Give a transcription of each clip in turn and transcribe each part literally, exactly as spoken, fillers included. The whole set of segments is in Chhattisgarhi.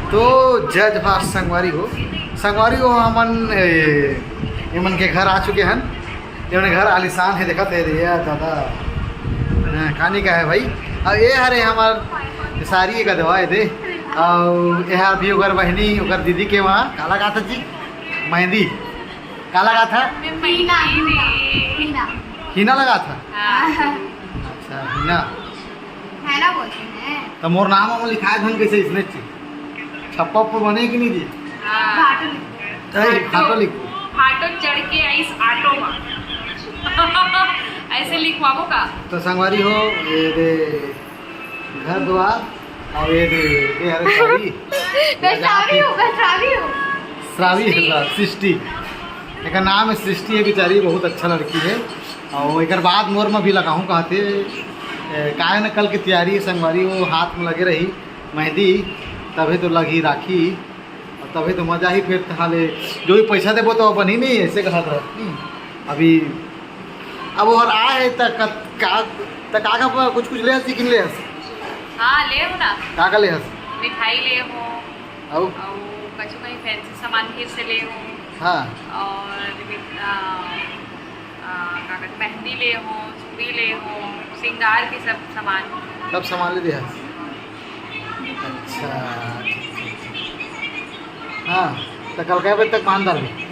तो जय जोहार संगवारी हो, संगवारी हो, हमन ए, एमन के घर आ चुके हन। एमन घर आलीशान हे, देखत हे भैया दादा, हाँ, कानी का है भाई। अब ये हरे हमार सारी का दवा दे, और ये भी ओकर बहनी, ओकर दीदी के वहाँ काला गाथा जी, मेहंदी काला गाथा, हीना, हीना, हीना। हीना लगा था। हाँ। अच्छा, हीना। है ना, बोलते हैं। तो मोर नाम हम लिखाए धन कैसे इसने ची? छप्पा पर बने कि नहीं जी? हाँ। भाटो लिख। अरे, भाटो। भाटो लिख। भाटो चढ़ के आइस ऑटो में। ऐसे लिखवाबो का? तो संगवारी हो, ये दे घर द्वार, और ये दे, ये हरे सारी। मैं सारी हूँ, मैं सारी हूँ। श्रावी है, सृष्टि। एकर नाम है सृष्टि, है बेचारी, बहुत अच्छा लड़की है। और एकर बाद मोर में भी लगाहूँ कहते, ए, काहे न कल की तैयारी संगवारी वो हाथ में लगे रही मेहंदी, तभी तो लगी राखी, और तभी तो मजा ही। फिर तहाले जो भी पैसा देबो तो बनी नहीं, ऐसे कहा था। हम्म, अभी अब वो आ है त का, का, त का, का कुछ कुछ ले हस कि नहीं ले हस? हाँ, ले हूँ ना। का का ले हस? मिठाई ले हूँ। अउ? अउ कछु कहीं फैंसी सामान फिर से ले हूँ। हाँ। और आ, आ, का कहते, मेहंदी ले हूँ, चूड़ी ले हूँ, श्रृंगार के सब सामान। सब सामान ले दे हस? अच्छा, ठीक, ठीक, ठीक। हाँ, तो कल कै बजे तक बांध डालबे?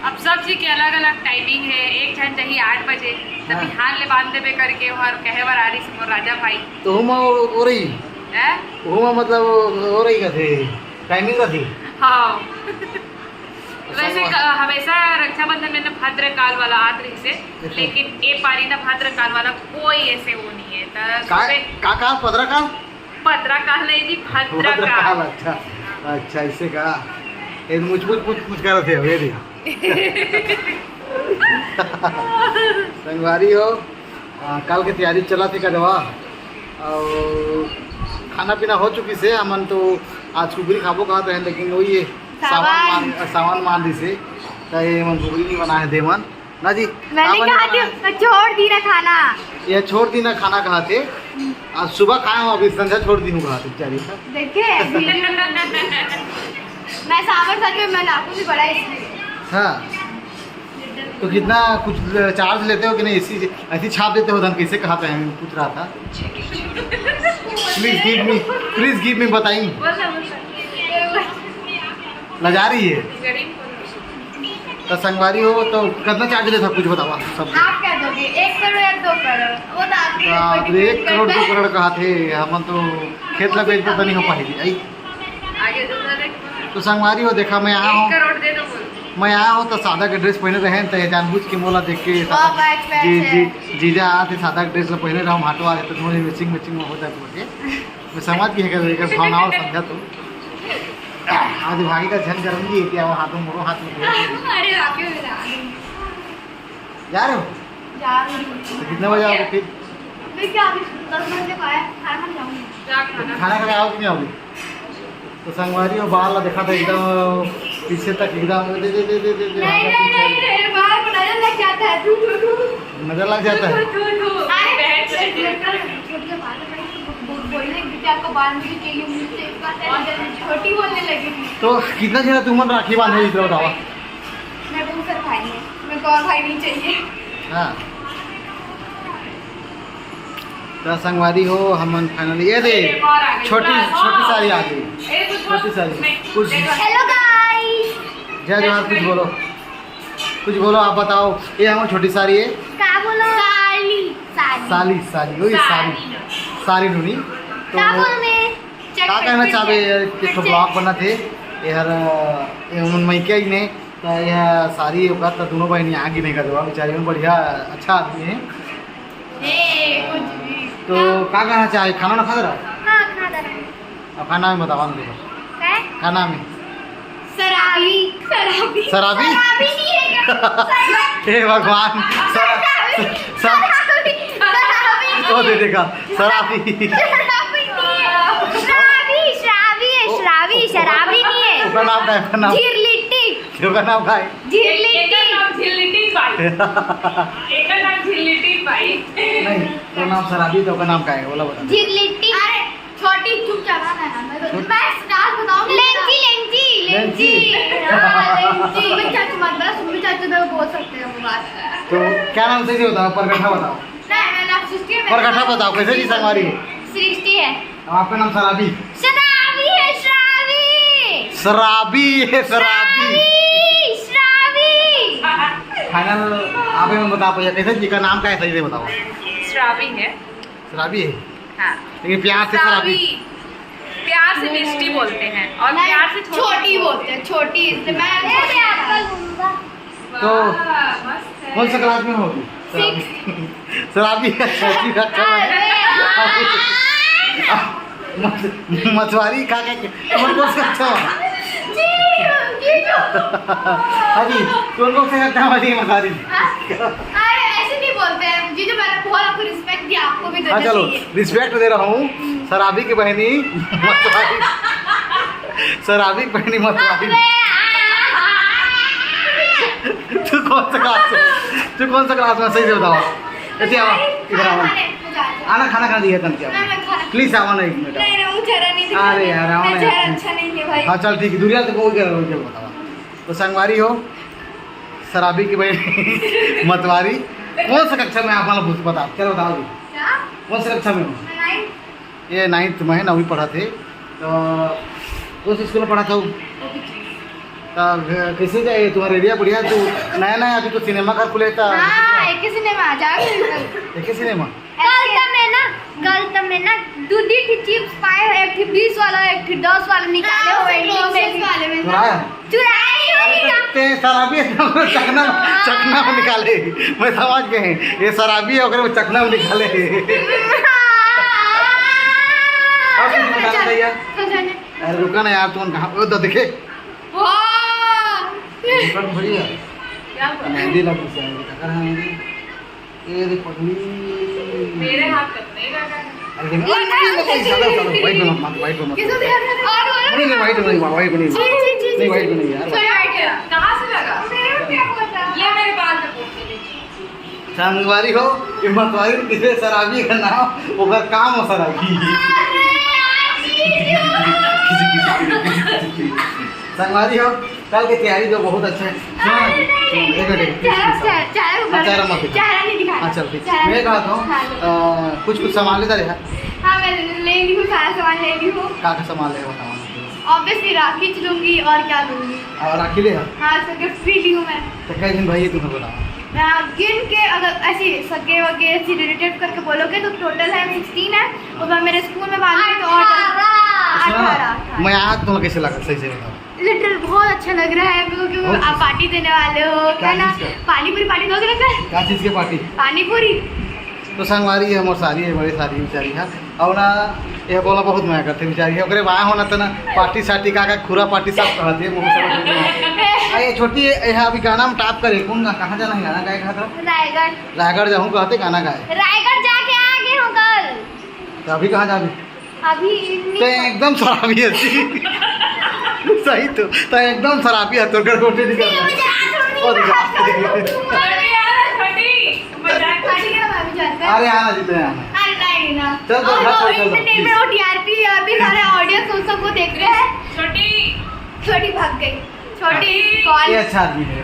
अब सब चीज के अलग-अलग टाइमिंग है। एक झन चाहिए आठ बजे, त हाँ। बिहान ले बांध देबे करके ओहर कहे बर आ रही मोर राजा भाई। तो हुमा ओ, ओ रही? हैं? हुमा मतलब ओ, ओ रही कथे, टाइमिंग रही? हाँ। तो वैसे संगवा- क-, हमेशा रक्षाबंधन में ना भद्रकाल वाला आत रही से, अच्छा। लेकिन ए पारी ना भद्रकाल वाला कोई ऐसे वो नहीं है। त का, सुबह का, का भद्रकाल? भद्रकाल नहीं जी, भद्रकाल। भद्रकाल, अच्छा। अच्छा, ऐसे का? ये मुझ, मुझ, मुझ, मुझ करत है, ये देखा। संगवारी हो, आ, काल के तैयारी चला थे कदवा, और खाना पीना हो चुकी से, हमन तो आज कुकरी खाबो कहत रहे, लेकिन वही है, सावन। सावन मान, सावन मान दी से, तो ये मन कुकरी नहीं बना है देवन ना जी। मैंने का कहा बना थी, है? तो छोड़ दी ना खाना। ये छोड़ दी ना खाना कहा थे, आज सुबह खाए हूँ, अभी संझा छोड़ दी हूँ कहा थे बेचारी। देखे, मैं सावन सच में मैं नाखून भी बड़ा इसलिए। हाँ। तो कितना कुछ चार्ज लेते हो कि नहीं? ऐसी, ऐसी छाप देते हो धन, कैसे कहा था, मैं पूछ रहा था। Please give me, please give me, बताइए। बोल ना, बोल ना। लजा रही है। गरीब कौन है? तो संगवारी हो तो कितना चार्ज लेता, कुछ बतावा सब। आप क्या दोगे, एक करोड़ या दो करोड़? वो तो आपके बाप ऊपर रे, एक depend करोड़, करता दो है। करोड़ कहा थे, हम तो खेत ला बेच तो नहीं हो पाएगी। आई। आगे दूसरा देख। तो संगवारी हो, देखा, मैं आया हूँ, एक करोड़ दे दो बोल। मैं आया हूँ तो सादा के ड्रेस पहने रहे, तो ये जानबूझ के मोला देख के सादा, वाह, वाह, जी, जी, जी। जीजा आते सादा के ड्रेस ला पहने रहा हूँ, हाथों आते तो दोनों मैचिंग मैचिंग में हो जाए बोल के। मैं समझ गई है कि एकर भावना और समझा तो। आज भागी का झन करम जी, क्या वो हाथों मोरो हाथ में दिया। अरे, वाकई में जा रहे हो? जा रहे हो? जा रही हूँ। तो कितने बजे आओगे फिर? मैं क्या अभी दस बजे खाया, खाना खाने जाऊंगी। क्या खाना? खाना खा के आओगे कि नहीं आओगे? तो संगवारी हो, बाल ला देखा था एकदम पीछे तक एकदम दे, दे, दे, दे, दे, दे, नहीं, हाँ, नहीं, पीछे। नहीं, नहीं, बाल को नजर लग जाता है, थू, थू, थू। नजर लग जाता है? थू, थू, थू। अरे, बहन से छोटे बाल है, बो-, बोलने की क्या आपको बाल मुझे चाहिए, मुझे चाहिए, बात है, नजर में छोटी बोलने लगी थी। तो कितना जन तुमन राखी बांधे इधर बताओ? मैं बहुत सारे भाई हूँ, मेरे को और भाई नहीं चाहिए। हाँ। तो संगवारी हो, हमन finally ये दे, एक और आ गई। छोटी, हाँ। छोटी सारी आ गई। ए, कुछ बोल। छोटी सारी। नहीं, कुछ देखो। Hello guys। जय जोहार, कुछ बोलो। कुछ बोलो, आप बताओ। ये हमारी छोटी सारी है। का बोलो? साली, साली। साली, साली, वही सारी। साली। सारी नूनी। तो का बोल में? का कहना चाहबे, एक ठो vlog बना थे। यार, ये हमन मइके ही ने तो यह सारी ओकर त दोनों बहिनी आगे नहीं कर देवा, बेचारी मन बढ़िया अच्छा आदमी है। ए, कुछ भी। तो का कहना चाहे, खाना ना खा दे रहा? हाँ, खा दे रहा। अब खाना में बतावा ना देखो। काय? खाना में। शराबी। शराबी। शराबी? शराबी नहीं है क्या? हे भगवान, शरा-, शराबी। शरा-, शराबी। शराबी। ओ दे देखा, शराबी। शराबी नहीं है। शराबी, शराबी है, ओ, शराबी, ओ, शराबी नहीं है। ओकर नाम का है, ओकर नाम। झिरलिट्टी। ओकर नाम का है? झिरलिट्टी। एकर नाम झिरलिट्टी बाई। एकर नाम झिरलिट्टी बाई। नहीं, तो नाम शराबी तो ओकर नाम का है, बोला बता। झिरलिट्टी। अरे, छोटी चुपचाप रहा ना, मैं तो, छोटी। मैं स्टार क्या नाम, सही से बताओ, प्रगटा बताओ। नहीं, मेरा नाम सृष्टि है, मेरा प्रगटा नाम बताओ, कैसे जी संगवारी हो? सृष्टि है। और आपका नाम शराबी? शराबी है, शराबी। शराबी है, शराबी। शराबी, शराबी। फाइनल आप ही में बता पाइए, कैसे जी का नाम क्या है, सही से बताओ। शराबी है। शराबी है? हाँ। लेकिन प्यार से शराबी। शराबी। प्यार से मिष्टी बोलते हैं और नहीं, प्यार से छोटी छोटी बोलते हैं। बोलते हैं, छोटी, इसलिए मैं अरे, छोटी आपका लूंगा। तो वाह, मस्त है। कौन सा क्लास में हो? Six। शराबी है, शराबी का अच्छा है। अरे यार। मछ-, मछुआरी का, का, का, कौन, कौन सा अच्छा है? जी, जी, जो। हाँ जी, कौन, कौन सा अच्छा है हमारी मछुआरी? हाँ? अरे, ऐसे नहीं बोलते हैं। जीजू, मैंने बहुत आपको रिस्पेक्ट दिया, आपको भी देना हाँ, चलो, चाहिए। रिस्पेक्ट दे रहा हूँ। हम्म। शराबी की बहनी मछुआरी। शराबी की बहनी मछुआरी। अरे यार। तू कौन सा क्लास में, तू कौन सा क्लास में, सही से बताओ। ऐसे आओ, इधर आओ। अरे, मुझे आता है। आना, खाना खा दिया तन क्या? मैं, मैं खाना प्लीज आवा ना एक मिनट। नहीं, नहीं, मुझे जहर नहीं दिखाना। अरे यार, आवा मैं ना जहर एक मिनट। अच्छा नहीं है भाई। हाँ, चल ठीक है, दुनिया तो कोई क्या, कोई क्या बतावा। तो संगवारी हो, शराबी की बहन मतवारी। कौन सा कक्षा में आप वाला पूछ बता, चलो बताओ जी। क्या? कौन सा कक्षा में हो? मैं नाइन्थ। ये नाइन्थ में है, नौवीं पढ़ा थे। तो कौन से स्कूल में पढ़ा था वो? तब कैसे जाए तुम्हारे एरिया बढ़िया? तो नया नया अभी तो सिनेमा घर खुले था। हाँ, एक ही सिनेमा, जाओ। एक ही सिनेमा। कल तो मैं ना, कल तो मैं ना दू दी ठी चिप्स पाए हो, एक ठी बीस वाला, एक ठी दस वाला निकाले हो, हाँ, वेंडिंग में। वाले में चुराया? चुराया ही होगी अरे, ना। ते शराबी है, तो चखना, हाँ। चखना में निकाले। मैं समझ गए, ये शराबी है, ओकरे में चखना में निकाले। हाँ। और कुछ बताना भैया? चल, चल, चल। अरे रुका ना यार, तुम कहाँ पे हो? तो देखे। वाह। रुका तो भैया। क्या हुआ? मेहंदी लग गई शायद, क्या कर रहा है मेहंदी? ये देख पगली। मेरे हाथ तक नहीं लगा है। अरे, नहीं, नहीं, नहीं, नहीं, चलो, चलो, वाइट में मत, वाइट में मत। किसको दिया था? और, और नहीं, नहीं, वाइट में नहीं, वाइट में नहीं। जी, जी, जी, नहीं, जी। वाइट में नहीं यार। सॉरी, वाइट है। कहाँ से लगा? मेरे को क्या पता? ले, मेरे बाल पे पोत के देखिए। संगवारी हो, ये मतवारी किसे शराबी का नाम, ओकर काम हो शराबी। अरे, यार, जी, जी। संगवारी हो, कल की तैयारी तो बहुत अच्छा है। सुनो ना, अरे, सुनो, एक मिनट, एक मिनट, चेहरा, please, चेहरा, चेहरा को हाँ, चेहरा मत दिखा। चेहरा नहीं दिखाना। हाँ, चल, ठीक। चेहरा मैं नहीं कहा था, दिखाना। अ, कुछ, कुछ सामान लेता रहा। हाँ, मैं ले ली हूँ, सारा सामान ले ली हूँ। का का सामान ले बताओ ना। Obviously, राखी लूंगी और क्या लूंगी? और राखी ले आ। हाँ, सर, गिफ्ट भी ली हूँ मैं। तो कई दिन भाई तुम्हें बताओ। मैं गिन के अगर ऐसी सगे वगे ऐसी रिलेटेड करके बोलोगे तो टोटल है सिक्सटीन है। और मैं मेरे स्कूल में बांधूंगी तो और अठारह। सुनो ना, अठारह, अठारह। मैं आज तुम्हें कैसे लगा, सही से बताओ। लिटरल बहुत अच्छा लग रहा है मेरे को, क्योंकि बहुत आप अच्छा। पार्टी देने वाले हो, क्या है ना? चीज़ का? पानी पूरी पार्टी दोगे ना कल? क्या चीज़ की पार्टी? पानी पूरी। तो संगवारी है, मोर सारी है, बड़े सारी बेचारी है। और ना, ये बोला बहुत मया करते बेचारी है। ओकरे बाय होना तो ना, पार्टी सार्टी का, का खुरा पार्टी सब कहते हैं, मुंह से बोलते हैं। आ, ये छोटी है, ये अभी गाना में टॉप करे, कौन गा-, कहाँ जाना है, गाना गाए कहा था? रायगढ़। रायगढ़ जाऊँ कहते गाना गाए। रायगढ़ जाके आ गए हो कल। तो अभी कहाँ जाबी? अभी इवनिंग तो में। एकदम शराबी है जी। सही तो, तो एकदम शराबी है, तो गड़बड़ी नहीं करना। नहीं, मुझे हाथ में नहीं और जा। हाथ में नहीं। छोटी आ रहा, छोटी। मजाक। छोटी के बारे में जानते हैं? अरे आना जी, तो आना। अरे नहीं ना। चल, चल, और चल, वो चल, चल, entertainment, please। वो टीआरपी, अभी सारे ऑडियंस उन सबको देख रहे हैं। छोटी। छोटी भाग गई। छोटी हाँ, कॉल। ये अच्छा आदमी है,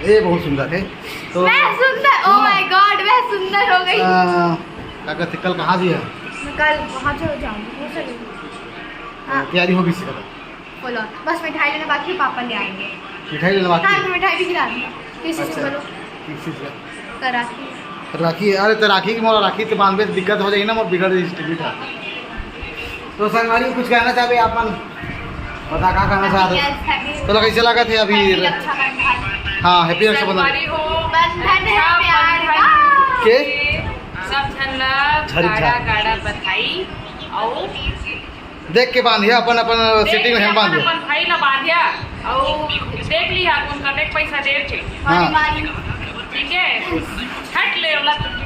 ये बहुत सुंदर है। तो मैं सुंदर, oh सुनो। My God, मैं सुंदर हो गई। आ, क्या कहते, कल कहाँ भी है? मैं कल वहाँ चले जाऊँगी, वो चले जाऊँगी। हाँ। तैयारी होगी इससे कल? बोलो, बस मिठाई लेना बाकी है, पापा ले आएंगे। मिठाई लेना बाकी हाँ, है? तो मिठाई भी खिला दूँगा। किसी से अच्छा, बोलो। किसी से? तो राखी। राखी, अरे तो राखी की मोला राखी तो बांधबे तो दिक्कत हो जाही ना, मोर बिगड़ जाही स्टील का। तो संगवारी कुछ कहना चाहबे आप मन? बता, का कहना चाहत हो? Happy तो कैसे लागत है अभी? Happy रक्षाबंधन। हाँ, happy रक्षाबंधन। संगवारी हो, बंधन है प्यार का। के? सब झन ला झरी गाड़ा झा। गाड़ा बधाई अउ देख के बांधिया, अपन, अपन देख सेटिंग के में अपन, बांधिया। अपन भाई ला बांधिया, अउ देख लिहा कौन कतेक पैसा दे थे। हाँ। ठीक है, झट ले,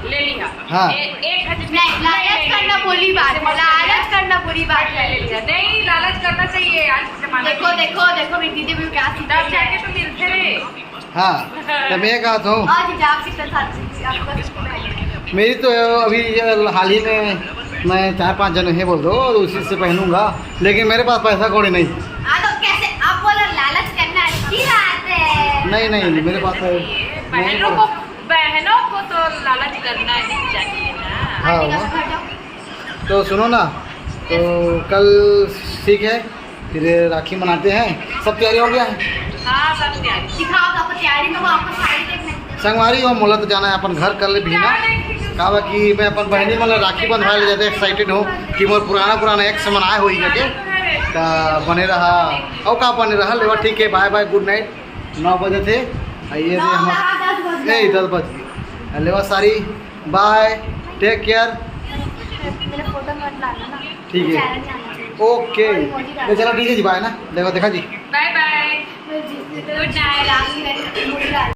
ले लिहा। हाँ। ए-, एक हजार नहीं, लालच करना बुरी बात है, लालच करना बुरी बात है। ले लिहा। नहीं, लालच करना चाहिए आज के जमाने में। देखो, देखो, देखो, मेरी दीदी भी क्या सीख तब रही है। जाके तो मिलते रहे। हाँ, तो मैं कहत हूँ। आज जाके तो साथ में आपको मेरी तो अभी ये हाल ही में मैं चार पांच जन है बोल दो, उसी से पहनूंगा, लेकिन मेरे पास पैसा कौड़ी नहीं। हाँ, तो कैसे आप बोलो, लालच करना अच्छी बात है। नहीं, नहीं, नहीं, मेरे पास तो पहले नहीं। रुको, बहनों को तो लालच करना ही चाहिए ना। हाँ, वो। तो सुनो ना, तो कल ठीक है, फिर राखी मनाते हैं। सब तैयारी हो गया है? हाँ, सब तैयारी। दिखाओ तो आपको तैयारी में, वो आपको साड़ी देखने। संगवारी हो, मोला तो जाना है अपन घर कर ले भी ना। काबर कि मैं अपन बहनी मन ला राखी बंधवाए ले जाते एक्साइटेड हो कि मोर पुराना पुराना एक्स मन आए होई करके। त बने रहा, अउ का बने रहा, लेवा ठीक है, बाय बाय, गुड नाइट। नौ बजे थे, आइए रे नौ हमर, कहाँ, दस बज गए। ए, दस बज गए। लेवा सारी, बाय, टेक केयर। मेरा फोटो मत लाना ना। ठीक है। चैलेंज आना चाहिए। ओके। और इमोजी डाल। ले चलो, ठीक है जी, बाय ना। देखो, देखा जी। बाय बाय। गुड नाइट।